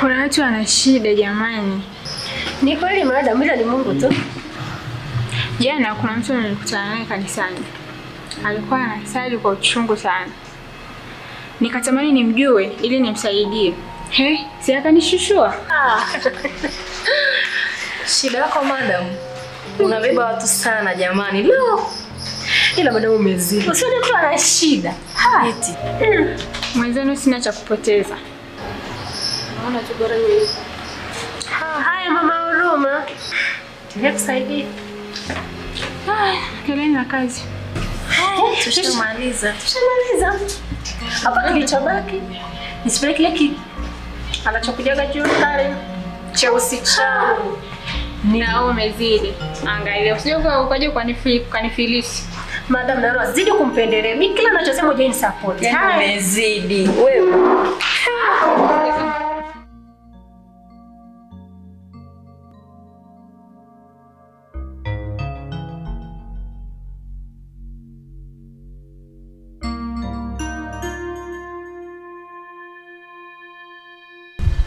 Kuna watu wana shida jamani. Ni kweli madam, ila ni Mungu tu. Jana kuna mtu nilikutana naye kanisani. Alikuwa anasali kwa uchungu sana. Nikatamani nimjue ili nimsaidie. He, si akanishushua? Shida yako madam. Unabeba watu sana jamani. Leo. Ila madam umezidi. Usione mtu ana shida. Eti. Mwenzenu sina cha kupoteza. Naona tu bora wewe. Haya mama huruma. Nikusaidie. Kelele na kazi. Tushamaliza. Tushamaliza. Hapa kilichobaki nisipeleke kile anachokujaga juu kale cheusi changu. Na umezidi. Angalia usije ukaje ukanifilisi. Madam na zidi kumpendelea. Mimi kila ninachosema uje ni support. Yaani umezidi wewe.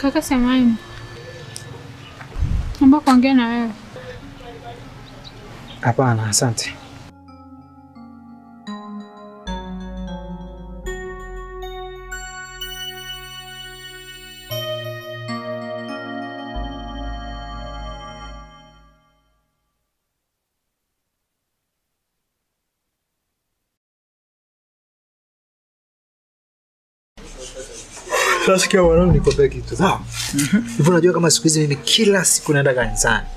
Kaka samahani. Naomba kuongea na wewe. Hapana, asante. Sasa mwanangu nikwambia kitu sawa? Hivi unajua kama siku hizi mimi kila siku naenda kanisani.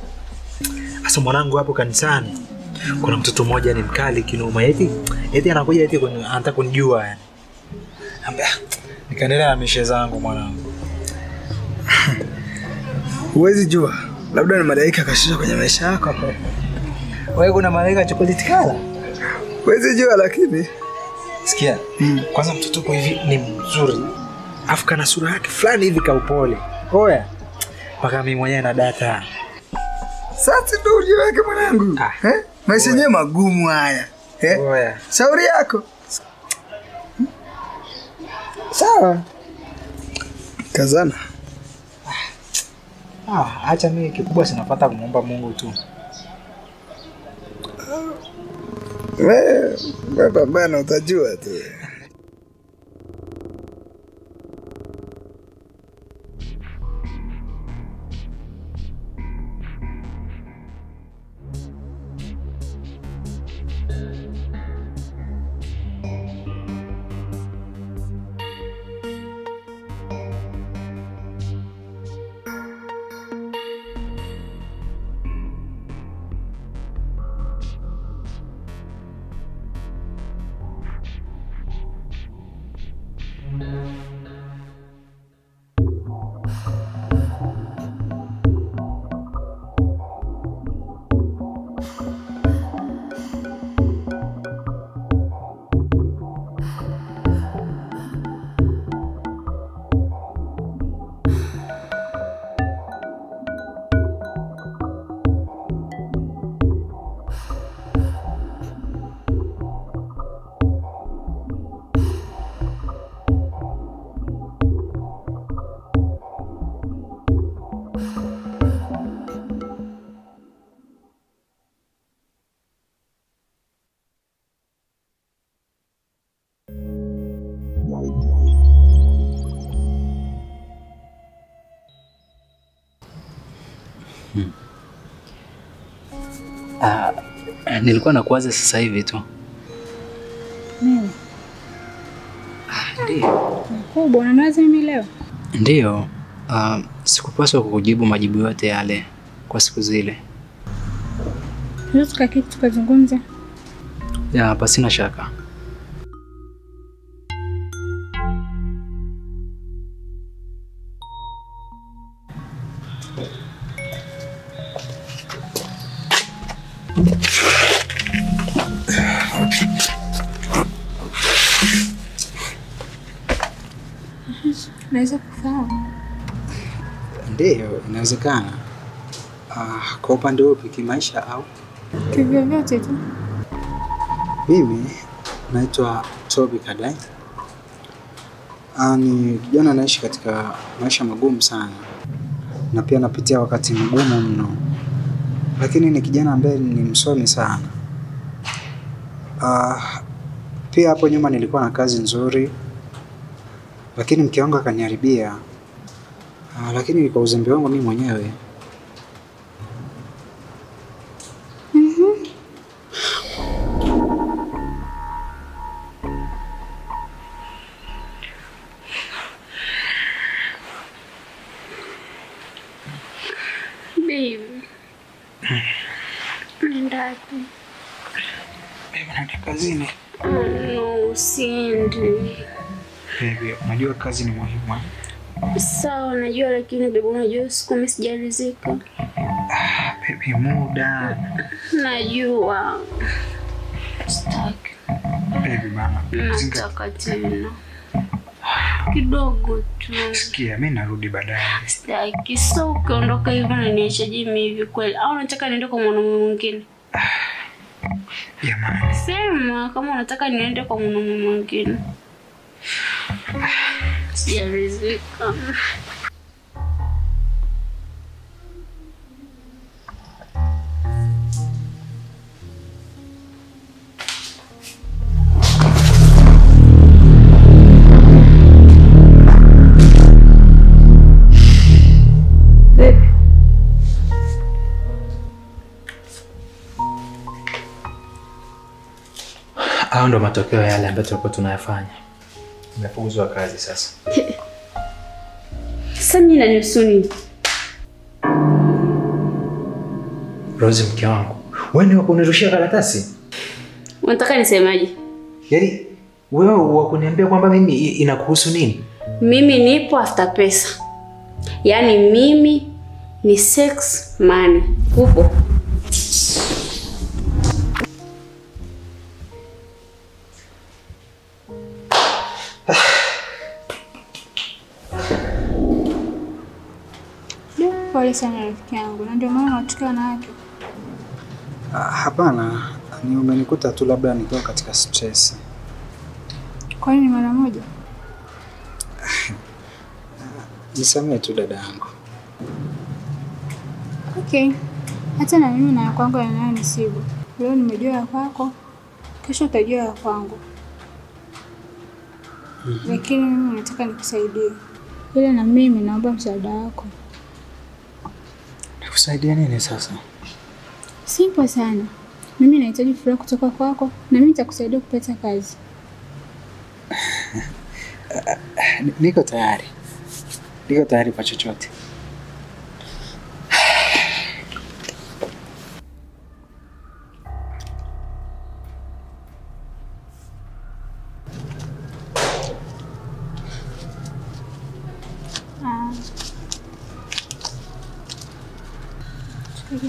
Sasa mwanangu hapo kanisani kuna mtoto mmoja ni mkali kinoma, eti anakuja eti anataka kunijua yani. Ambia nikaendelea na mishe zangu mwanangu. Huwezi jua, labda ni malaika kashusha kwenye maisha yako hapo. Wewe kuna malaika chocolate kala? Huwezi jua lakini sikia. Kwanza mtoto kwa hivi ni mzuri. Afu kana sura yake fulani hivi ka upole. Oya. Paka mimi mwenyewe na data. Sasa ndio ujiweke mwanangu. Eh? Maisha yenyewe magumu haya. Eh? Oya. Shauri yako. Sawa. Kazana. Acha mimi kikubwa sinapata kumuomba Mungu tu. Wewe baba utajua tu. Nilikuwa nakuwaza sasa hivi tu. Mimi? Ndio. Mkubwa, unaniwaza mimi leo? Ndio. Sikupaswa kukujibu majibu yote yale kwa siku zile. Tunaweza tukaketi tukazungumza? Ya, pasina shaka. Naweza kufahamu? Ndiyo, inawezekana. Kwa upande upi, kimaisha au? Kivyovyote tu. Mimi naitwa Toby Kadai. Ni kijana anaishi katika maisha magumu sana na pia anapitia wakati mgumu mno, lakini ni kijana ambaye ni msomi sana. Pia hapo nyuma nilikuwa na kazi nzuri, lakini mke wangu akaniharibia. Lakini kwa uzembe wangu mimi mwenyewe. Babe. Nenda wapi? Babe, naenda kazini. No, usiendi. Babe, unajua kazi ni muhimu. Sawa, najua, lakini babe, unajua siku mimi sijaridhika. Babe, muda. Najua. Sitaki. Babe, mama. Nataka tena. Kidogo tu. Sikia, mimi narudi baadaye. Sitaki. So ukiondoka hivyo unaniacha mimi hivi kweli? Au unataka niende kwa mwanaume mwingine? Jamani. Sema kama unataka niende kwa mwanaume mwingine. Sijaridhika. Hayo ndo matokeo yale ambayo tulikuwa tunayafanya. Nimefukuzwa kazi sasa. Sasa mimi nanihusu nini? Rose, mke wangu, wewe ni wa kunirushia karatasi? Unataka nisemaje? Yaani wewe wa kuniambia kwamba mimi inakuhusu nini? Mimi nipo after pesa. Yaani mimi ni sex money. Upo? Pole sana rafiki yangu, na ndio maana unatukiwa na watu. Hapana, ni umenikuta tu labda nikiwa katika stress. Kwa nini mara moja? Nisamehe tu dada yangu. Okay. Hata na mimi na kwangu yanayonisibu. Leo nimejua ya kwako, kesho utajua ya kwangu. Lakini mimi nataka nikusaidie. Ila na mimi naomba msaada wako. Nikusaidia nini sasa? Simple sana. Mimi nahitaji furaha kutoka kwako na mimi nitakusaidia kupata kazi. Niko tayari. Niko tayari kwa chochote.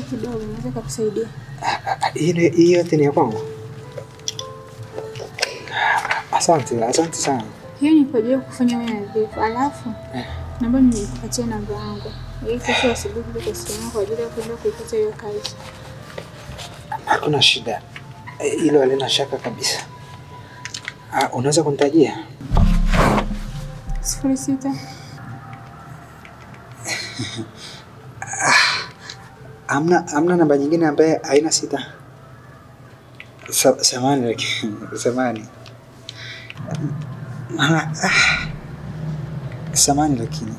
Kidogo naweza kukusaidia. Hii yote ni ya kwangu. Asante, asante sana. Hiyo ni kwa ajili ya kufanya wewe nadhifu. Alafu naomba nikupatie namba yangu ili kesho asubuhi uje kwa ajili ya kwenda kuipata hiyo kazi. Hakuna shida. Hilo halina shaka kabisa. Unaweza kunitajia? 06. Hamna namba nyingine ambaye haina 6. Samahani lakini, samahani. Samahani lakini.